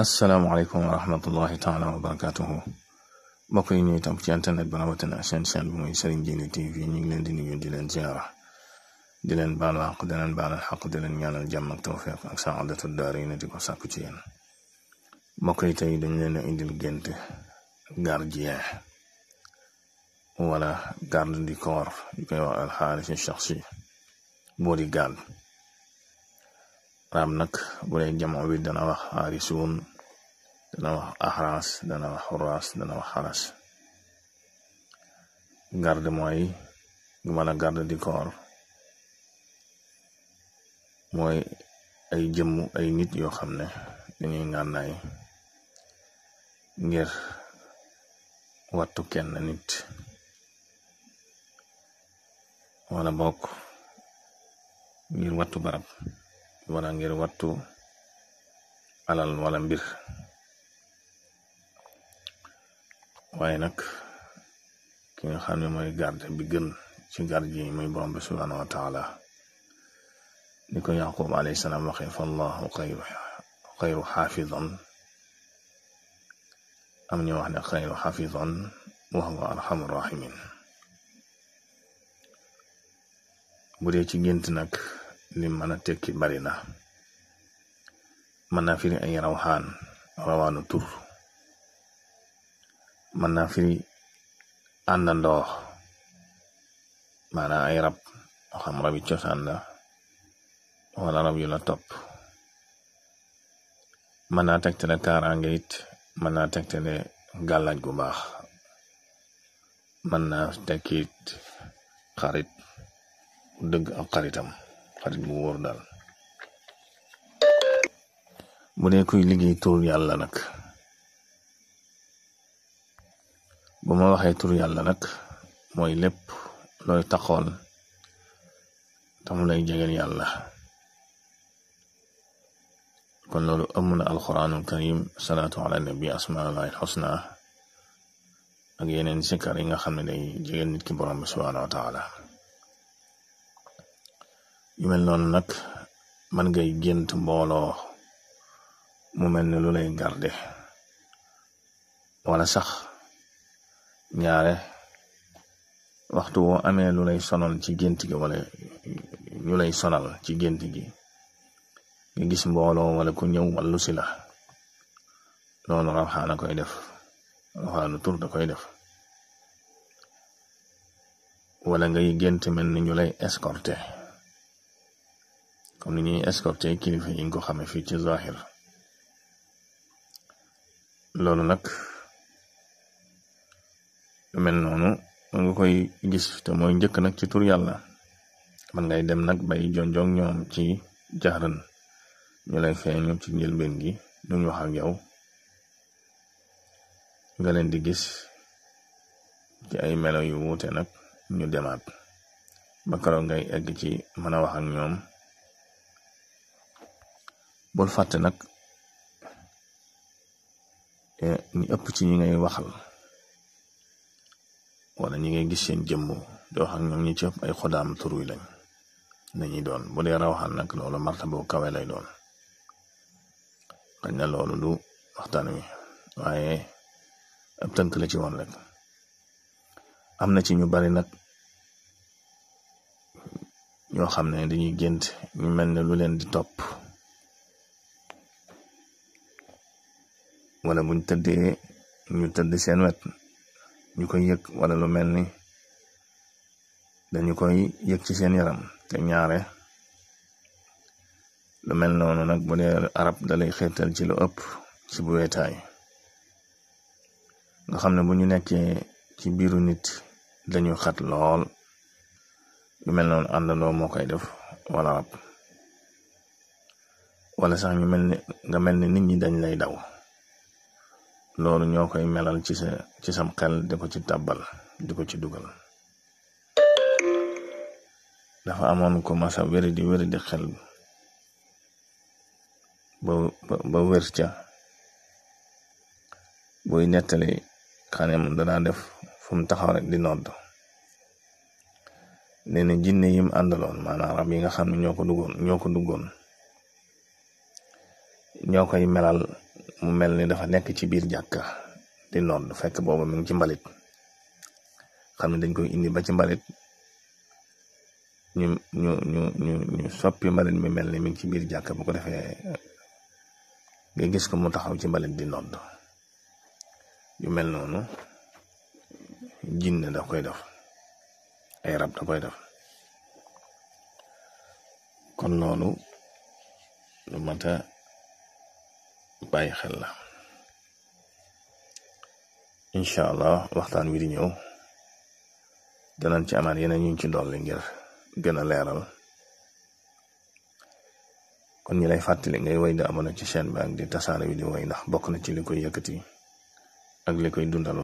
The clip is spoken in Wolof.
asalaamaaleykum wa rahmatullahi taala wa barakatuhu mbokk yi ñuy tam ci internet ba rawatina seen chaîne bi muy Serigne Djily TV ñu ngi leen di nuyu di leen ziara di leen baalu àq di leen baalal xaq di leen ñaanal jàmm ak tawfiq ak saadatu daarayni di ko sàkku ci yéen mbokk yi tey dañ leen a indil gént gardien wala garde du corps yu koy wax alxaaris shaxsi bodyguard raam nag bu dee jamono bi dana wax xaarisuun dana wax axraas dana wax xuraas dana wax xaras garde mooy wala garde du corps mooy ay jëmm ay nit yoo xam ne dañuy ngànnaay ngir wattu kenn nit wala bokk ngir wattu barab wala ngir wattu alal wala mbir waaye nag ki nga xam ne mooy garde bi gën ci garde yi muy borom bi subhanahu wa taala ni ko yaqub alayhi salaam waxee fa allahu xayru xaafidan am ñu wax ne xayru xaafidan wa huwa arhamu rahimin bu dee ci gént nag li mën a tekki bari na mën naa firi ay rawaanu tur mën naa firi àndandoo maanaam ay rab xam rabi cosaan la wala rab yu la topp mën naa tegtale kaaraange it mën naa tegtale gàllaaj gu baax mën naa tekkit xarit dëgg ak xaritam xarit bu wóor daal bu dee kuy liggéey tur yàlla nag bu ma waxee tur yàlla nag mooy lépp looy taxool tam lay jegel yàlla kon loolu ëmm na alquranul karim salaatu ala nabi asmaullahi alxusna ak yeneen sikkar yi nga xam ne day jegel nit ki borom bi subhanahu wa taala yu mel noonu nag man ngay gént mbooloo mu mel ne lu lay garde wala sax ñaare waxtu woo amee lu lay sonal ci gént gi wala ñu lay sonal ci gént gi nga gis mbooloo wala ku ñëw wallu si la loolu rawxaana koy def rawxaanu tur da koy def wala ngay gént mel ni ñu lay escorté comme ni ñuy escorté kilifa yi nga ko xame fii ci zahir loolu nag lu mel noonu nga koy gis te mooy njëkk nag ci tur yàlla man ngay dem nag bay jonjong ñoom ci jaxran ñu lay feeñu ci njëlbeen gi duñ wax ak yow nga leen di gis ci ay melo yu wuute nag ñu demaat ba keroog ngay egg ci mën a wax ak ñoom bul fàtte nag ñi ëpp ci ñi ngay waxal wala ñi ngay gis seen jëmm di wax ak ñoom ñi ci ëpp ay xodaam tur wi nañuy doon bu dee rawaxaan nag loolu martaba bu kawe lay doon xañ na loolu du waxtaan wi waaye ab tënk la ci woon rek am na ci ñu bari nag ñoo xam ne dañuy gént ñu mel ne lu leen di topp wala buñ tëddee ñu tëdd seen wet ñu koy yëg wala lu mel ni dañu koy yëg ci seen yaram te ñaare lu mel noonu nag bu dee arab dalay xeetal ci lu ëpp ci bu weetaay nga xam ne bu ñu nekkee ci biiru nit dañu xat lool lu mel noonu àndandoo moo koy def wala rab wala sax ñu mel ni nga mel ni nit ñi dañ lay daw loolu ñoo koy melal ci sam xel di ko ci tàbbal di ko ci dugal dafa amoon ko masa wéri di xel ba wér ca buy nettali xanem danaa def fu mu taxaw rek di nodd nee na jinne yim àndaloon maanaam rab yi nga xam ne ñoo ko duggoon ñoo koy melal mu mel ni dafa nekk ci biir jàkka di nodd fekk booba mi ngi ci mbalit, xam ne dañ koy indi ba ci mbalit ñu soppi mbalit mi mel ni mi ngi ci biir jàkka. bu ko defee nga gis ko mu taxaw ci mbalit di nodd. yu mel noonu jinne da koy def, ay rab da koy def. kon loolu lu mat a bàyyi xel la. incha allah waxtaan wi di ñëw danañ ci amaat yeneen ñu ci dolli ngir gën a leeral. kon ñi lay fàttali ngay woy di abonné ci chaîne bi ak di tasaare vidéo yi ndax bokk na ci li koy yëkkati ak li koy dundal.